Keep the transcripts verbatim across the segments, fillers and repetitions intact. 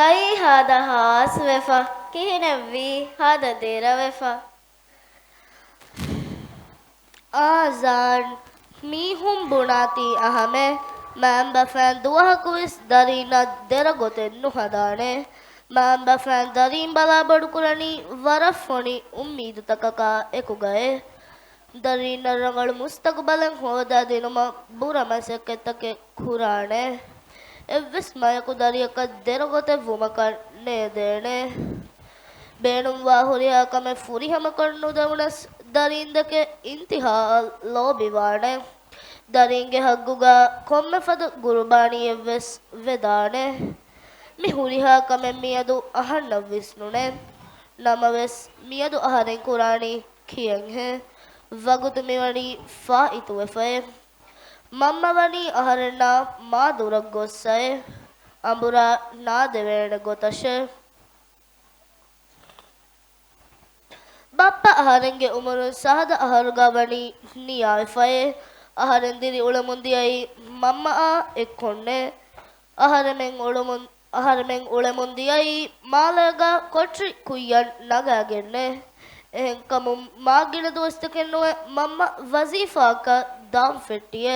އެއީ ހާދަ ހާސްވެފަ، ކިހިނެއްވީ ހާދަ ދެރަވެފަ. އާޒާން. މީހުން ބުނާތީ އަހަމެ، މައިންބަފައިން ދުވަހަކުވެސް ދަރީންނަށް ދެރަ ގޮތެއް ނުހަދާނެ. މައިންބަފައިން ދަރީން ބަލާ ބޮޑުކުރަނީ ވަރަށް ފޮނި އުއްމީދުތަކަކާ އެކުގައެ. ދަރީންނަށް ރަނގަޅު މުސްތަގުބަލެއް ހޯދާދިނުމަށް ބުރަ މަސައްކަތްތަކެއް ކުރާނެ. އެއްވެސް މަޔަކު ދަރިއަކަށް ދެރަގޮތެއް ވުމަކަށް ނޭދޭނެ. ބޭނުންވާ ހުރިހާ ކަމެއް ފުރިހަމަކޮށް ނުދެވުނަސް، ދަރީންދެކެ އިންތިހާއަށް ލޯބިވާނެ. ދަރީންގެ ހައްގުގަ ކޮންމެފަދަ ގުރުބާނީއެއްވެސް ވެދާނެ. މި ހުރިހާ ކަމެއް މިއަދު އަހަންނަށް ވިސްނުނެ. ނަމަވެސް، މިއަދު އަހަރެން ކުރާނީ ކިޔަންހޭ؟ ވަގުތު މިވަނީ ފާއިތުވެފައޭ. މަންމަ ވަނީ އަހަރެންނާ މާ ދުރަށް ގޮއްސައޭ. އަނބުރާ ނާދެވޭނެ ގޮތަށޭ. ބައްޕަ އަހަރެންގެ އުމުރުން ސަހަދަ އަހަރުގަ ވަނީ ނިޔާވެފައޭ. އަހަރެން ދިރި އުޅެމުން ދިޔައީ މަންމައާ އެއްކޮށްނޭ. އަހަރެމެން އުޅުމުން، އަހަރެމެން އުޅެމުން ދިޔައީ މާލޭގަ ކޮޓަރި ކުއްޔަށް ނަގާގެންނޭ. އެހެންކަމުން މާ ގިނަ ދުވަސްތަކެއް ނުވެ މަންމަ ވަޒީފާއަކަށް ދާން ފެއްޓިއޭ.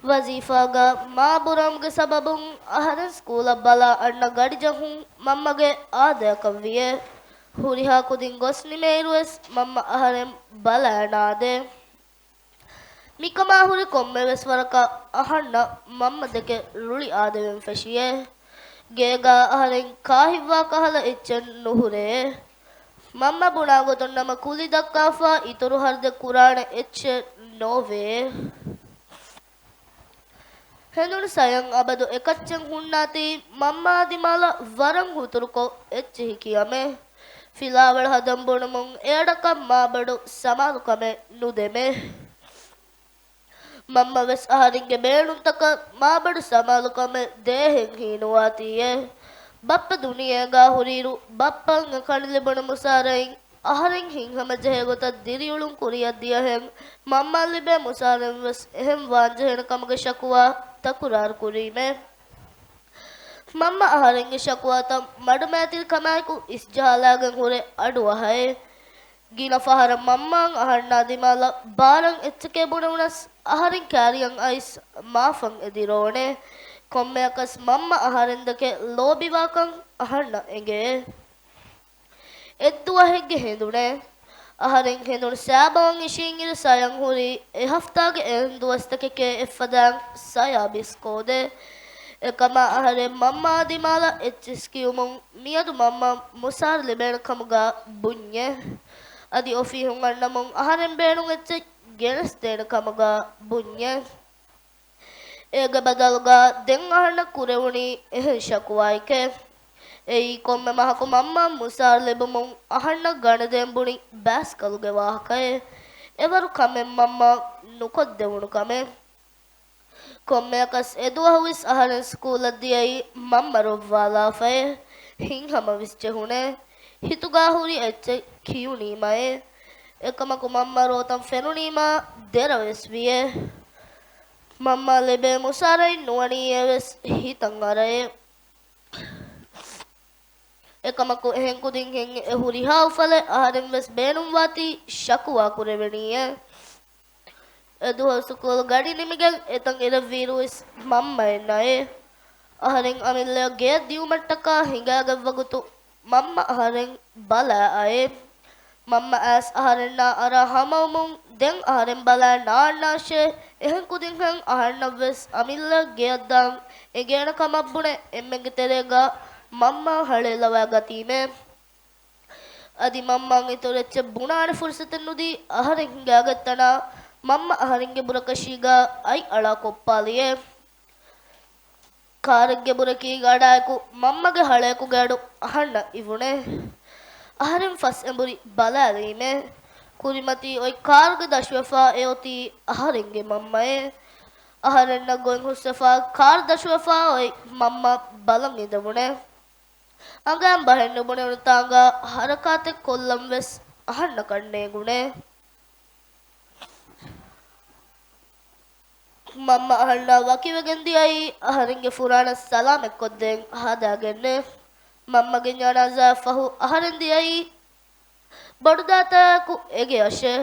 ވަޒީފާގަ މާ ބުރަމުގެ ސަބަބުން އަހަރެން ސްކޫލަށް ބަލާ އަންނަ ގަޑިޖަހުން މަންމަގެ އާދަޔަކަށް ވިއޭ. ހުރިހާ ކުދިން ގޮސް ނިމޭއިރުވެސް މަންމަ އަހަރެން ބަލާ ނާދޭ. މިކަމާ ހުރި ކޮންމެވެސް ވަރަކަށް އަހަންނަށް މަންމަ ދެކެ ރުޅި އާދެވެން ފެށިއޭ. ގޭގަ އަހަރެން ކާހިއްވާ ކަހަލަ އެއްޗެއް ނުހުރެއޭ. މަންމަ ބުނާ ގޮތުން ނަމަ ކުލި ދައްކާފަ އިތުރު ހަރުދެއް ކުރާނެ އެއްޗެއް ނޯވޭ. ހެނދުނު ސަޔަން އަބަދު އެކައްޗެއް ހުންނާތީ މަންމާ ދިމާލަށް ވަރަށް ހުތުރުކޮށް އެއްޗެހި ކިޔަމޭ. ފިލާވަޅު ހަދަން ބުނުމުން އެއަޑަކަށް މާބޮޑު ސަމާލުކަމެއް ނުދެމޭ. މަންމަވެސް އަހަރެންގެ ބޭނުންތަކަށް މާބޮޑު ސަމާލުކަމެއް ދޭހެން ހީނުވާތީއޭ. ބައްޕަ ދުނިޔޭގަ ހުރިއިރު ބައްޕައަށް އެކަނި ލިބުނު މުސާރައިން އަހަރެން ހިތްހަމަޖެހޭ ގޮތަށް ދިރިއުޅުން ކުރިއަށް ދިޔަހެން، މަންމައަށް ލިބޭ މުސާރައިން ވެސް އެހެން ވާންޖެހޭނެ ކަމުގެ ޝަކުވާ ތަކުރާރު ކުރީމޭ. މަންމަ އަހަރެންގެ ޝަކުވާތައް މަޑުމައިތިރިކަމާއެކު އިސްޖަހާލާގެން ހުރެ އަޑުއަހައޭ. ގިނަ ފަހަރަށް މަންމައަށް އަހަންނާ ދިމާލަށް ބާރަށް އެއްޗެކޭ ބުނެވުނަސް، އަހަރެން ކާރިއަށް އައިސް މާފަށް އެދި ރޯނެ. ކޮންމެއަކަސް މަންމަ އަހަރެން ދެކެ ލޯބިވާކަން އަހަންނަށް އެނގޭ. އެއްދުވަހެއްގެ ހެނދުނެ، އަހަރެން ހެނދުނު ސާބަވަން އިށީންއިރު ސަޔަން ހުރީ އެ ހަފްތާގެ އެހެން ދުވަސްތަކެކޭ އެއްފަދައިން ސަޔާ ބިސް ކޯދޭ. އެކަމާ އަހަރެން މަންމާ ދިމާލަށް އެއްޗިސް ކިޔުމުން މިއަދު މަންމަ މުސާރަ ލިބޭނެ ކަމުގަ ބުންޏޭ. އަދި އޮފީހުން އަންނަމުން އަހަރެން ބޭނުން އެއްޗެއް ގެނެސްދޭނެ ކަމުގަ ބުންޏޭ. އޭގެ ބަދަލުގަ ދެން އަހަންނަށް ކުރެވުނީ އެހެން ޝަކުވާއެކޭ. އެއީ ކޮންމެ މަހަކު މަންމަ މުސާރަ ލިބުމުން އަހަންނަށް ގަނެދޭން ބުނި ބައިސްކަލުގެ ވާހަކައެއް. އެވަރު ކަމެއް މަންމަ ނުކޮށްދެވުނު ކަމެއް. ކޮންމެއަކަސް އެދުވަހުވެސް އަހަރެން ސްކޫލަށް ދިޔައީ މަންމަ ރޮއްވާލާފައޭ. ހިތްހަމަވެސް ޖެހުނޭ. ހިތުގަ ހުރި އެއްޗެއް ކިޔުނީމައޭ. އެކަމަކު މަންމަ ރޯތަން ފެނުނީމާ ދެރަވެސް ވިއޭ. މަންމަ ލިބޭ މުސާރައިން ނުވަނީއޭވެސް ހިތަށް އަރައޭ. އެކަމަކު އެހެން ކުދިންހެން އެ ހުރިހާ އުފަލެއް އަހަރެން ވެސް ބޭނުންވާތީ ޝަކުވާ ކުރެވެނީއޭ. އެދުވަހު ސުކޫލު ގަޑި ނިމިގެން އެތަން އިރަށްވީއިރުވެސް މަންމައެއް ނައޭ. އަހަރެން އަމިއްލައަށް ގެއަށް ދިޔުމަށްޓަކާ ހިނގާގެން ވަގުތު މަންމަ އަހަރެން ބަލާ އައޭ. މަންމަ އައިސް އަހަރެންނާ އަރާ ހަމަވުމުން ދެން އަހަރެން ބަލާ ނާންނާށޭ، އެހެން ކުދިންހެން އަހަންނަށްވެސް އަމިއްލައަށް ގެއަށްދާން އެނގޭނެ ކަމަށް ބުނެ އެންމެންގެ ތެރޭގަ މަންމަ ހަޅޭލަވާ ގަތީމޭ. އަދި މަންމައަށް އިތުރު އެއްޗެއް ބުނާނެ ފުރުސަތެއް ނުދީ އަހަރެން ހިނގާގަތް ތަނާ މަންމަ އަހަރެންގެ ބުރަކަށީގަ އަތް އަޅާ ކޮށްޕާލިއޭ. ކާރެއްގެ ބުރަކީ ގަޑާއެކު މަންމަގެ ހަޅޭކުގެ އަޑު އަހަންނަށް އިވުނޭ. އަހަރެން ފަސް އެނބުރި ބަލާލީމޭ. ކުރިމަތީ އޮތް ކާރުގެ ދަށުވެފާ އެއޮތީ އަހަރެންގެ މަންމައޭ. އަހަރެންނަށް ގޮތް ހުސްވެފާ ކާރު ދަށުވެފާ އޮތް މަންމަ ބަލަން އިނދެވުނޭ. އަނގައިން ބަހެއް ނުބުނެވުނު ތާނގަ ހަރަކާތެއް ކޮށްލަން ވެސް އަހަންނަކަށް ނޭގުނޭ. މަންމަ އަހަންނާ ވަކިވެގެން ދިޔައީ އަހަރެންގެ ފުރާނަ ސަލާމަތްކޮށްދޭން ހަދާގެންނޭ. މަންމަގެ ޖަނާޒާއަށްފަހު އަހަރެން ދިޔައީ ބޮޑުދައިތާއެކު އެގެއަށޭ.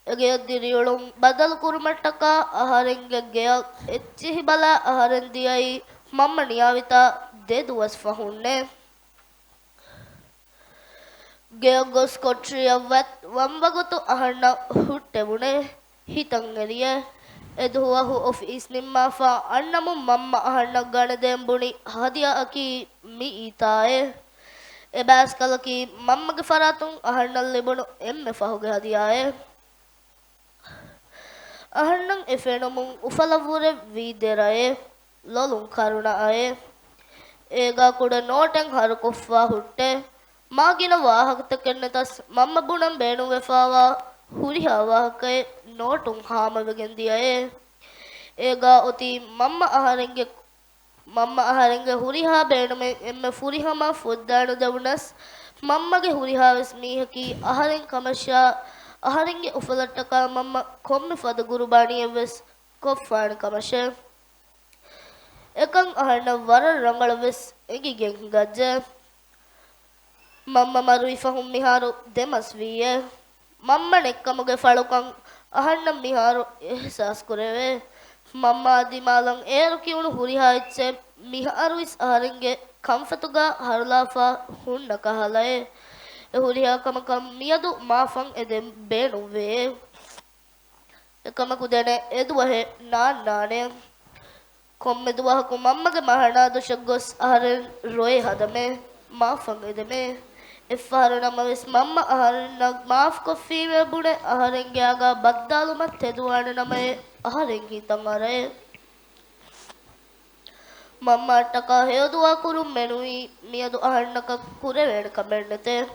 އެގެޔަށް ދިރިއުޅުން ބަދަލުކުރުމަށްޓަކާ އަހަރެންގެ ގެޔަށް އެއްޗިހިބަލާ އަހަރެން ދިޔައީ މަންމަ ނިޔާވިތާ ދެ ދުވަސް ފަހުންނޭ. ގެޔަށް ގޮސް ކޮޓަރިއަށް ވަތް ވަންވަގުތު އަހަންނަށް ހުއްޓެވުނޭ. ހިތަށް އެރިޔޭ. އެ ދުވަހު އޮފީސް ނިންމާފަ އަންނަމުން މަންމަ އަހަންނަށް ގަނެދޭން ބުނި ހަދިޔާއަކީ މިއީތާއޭ. އެ ބައިސްކަލަކީ މަންމަގެ ފަރާތުން އަހަންނަށް ލިބުނު އެންމެ ފަހުގެ ހަދިޔާއޭ. އަހަންނަށް އެ ފެނުމުން އުފަލަށްވުރެ ވީ ދެރައޭ. ލޮލުން ކަރުނައައޭ. އޭގާ ކުޑަ ނޯޓެއް ހަރުކޮށްފަ ހުއްޓޭ. މާ ގިނަ ވާހަކަތަކެއް ނެތަސް، މަންމަ ބުނަން ބޭނުންވެފަވާ ހުރިހާ ވާހަކައެއް ނޯޓުން ހާމަވެގެން ދިޔައޭ. އޭގާ އޮތީ މަންމަ އަހަރެންގެ، މަންމަ އަހަރެންގެ ހުރިހާ ބޭނުމެއް އެންމެ ފުރިހަމަ ފުއްދާނުދެވުނަސް، މަންމަގެ ހުރިހާވެސް މީހަކީ އަހަރެން ކަމަށާ، އަހަރެންގެ އުފަލަށްޓަކާ މަންމަ ކޮންމެ ފަދަ ގުރުބާނީއެއްވެސް ކޮށްފާނެ ކަމަށޭ. އެކަން އަހަންނަށް ވަރަށް ރަނގަޅަށްވެސް އެނގިގެން ހިނގައްޖެ. މަންމަ މަރުވި ފަހުން މިހާރު ދެ މަސް ވީއޭ. މަންމަ ނެއްކަމުގެ ފަޅުކަން އަހަންނަށް މިހާރު އިހްސާސް ކުރެވޭ. މަންމައާ ދިމާލަށް އޭރު ކިޔުނު ހުރިހާ އެއްޗެއް މިހާރުވެސް އަހަރެންގެ ކަންފަތުގަ ހަރުލާފަ ހުންނަ ކަހަލައޭ. އެ ހުރިހާ ކަމަކަށް މިއަދު މާފަށް އެދެން ބޭނުންވޭ. އެކަމަކު ދެނެއް އެދުވަހެއް ނާންނާނެ. ކޮންމެ ދުވަހަކު މަންމަގެ މަހަނާދޮށަށް ގޮސް އަހަރެން ރޮއެ ހަދަމޭ، މާފަށް އެދެމޭ. އެއްފަހަރު ނަމަވެސް މަންމަ އަހަރެންނަށް މާފްކޮށްފީމޭ ބުނެ އަހަރެންގެ އަގާ ބައްދާލުމަށް ތެދުވާނެ ނަމައޭ އަހަރެން ހިތަށް އަރައޭ. މަންމައަށްޓަކާ ހެޔޮދުޢާ ކުރުން މެނުވީ މިއަދު އަހަންނަކަށް ކުރެވޭނެ ކަމެއް ނެތޭ.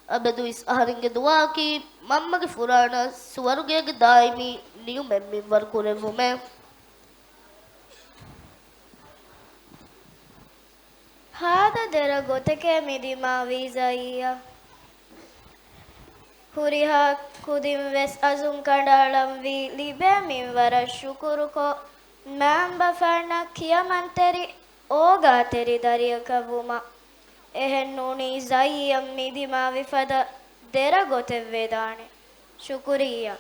އަބަދުވެސް އަހަރެންގެ ދުޢާއަކީ މަންމަގެ ފުރާނަ ސުވަރުގޭގެ ދާއިމީ ނިޢުމަތް މިންވަރު ކުރެއްވުމޭ. ހާދަ ދެރަ ގޮތެކޭ މި ދިމާވީ ޒައިއްޔާ. ހުރިހާ ކުދިން ވެސް އަޒުން ކަނޑައަޅަންވީ ލިބޭ މިންވަރަށް ޝުކުރުކޮށް، މައިންބަފައިންނަށް ކިޔަމަންތެރި، އޯގާތެރި ދަރިއަކަށް ވުމަށް. އެހެންނޫނީ ޒައިއްޔަށް މި ދިމާވި ފަދަ ދެރަ ގޮތެއް ވެދާނެ. ޝުކުރިއްޔާ.